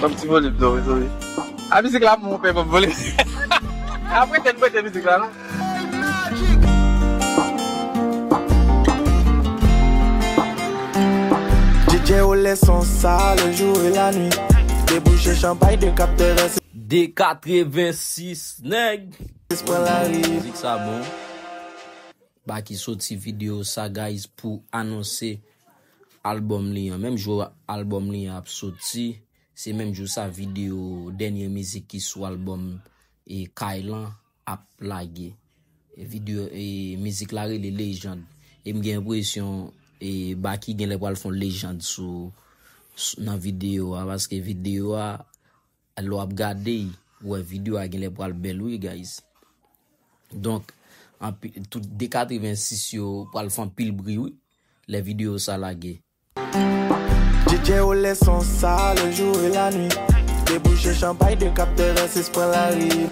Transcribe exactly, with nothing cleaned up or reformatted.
Yon ti volim non, wi, wi. A mizik la, mon pè, ban m volim. Apre tèt prete mizik la, non. DJ ou les sons sales le jour et la nuit. Débouché champagne de capteur. De katrevensis nèg. Pran la ri. Mizik sa bon. Baky soti videyo sa, guys, pou anonse albòm li an. Menm jou albòm li an ap soti, se menm jou sa videyo dènye mizik ki sou albòm e Kay lan ap lage. E videyo e mizik la rele Légende. E m gen enpresyon e Baky genlè pral fè yon lejand sou, sou nan videyo a, paske videyo a lè w ap gade l, ou wè videyo a genlè pral bèl wi, guys. Donk anpi- tout de katrevensis yo pral fè anpil bri wi, lè videyo sa lage. DJ ou les sons sales le jour et la nuit. Débouché champagne de capteur. Pran la ri.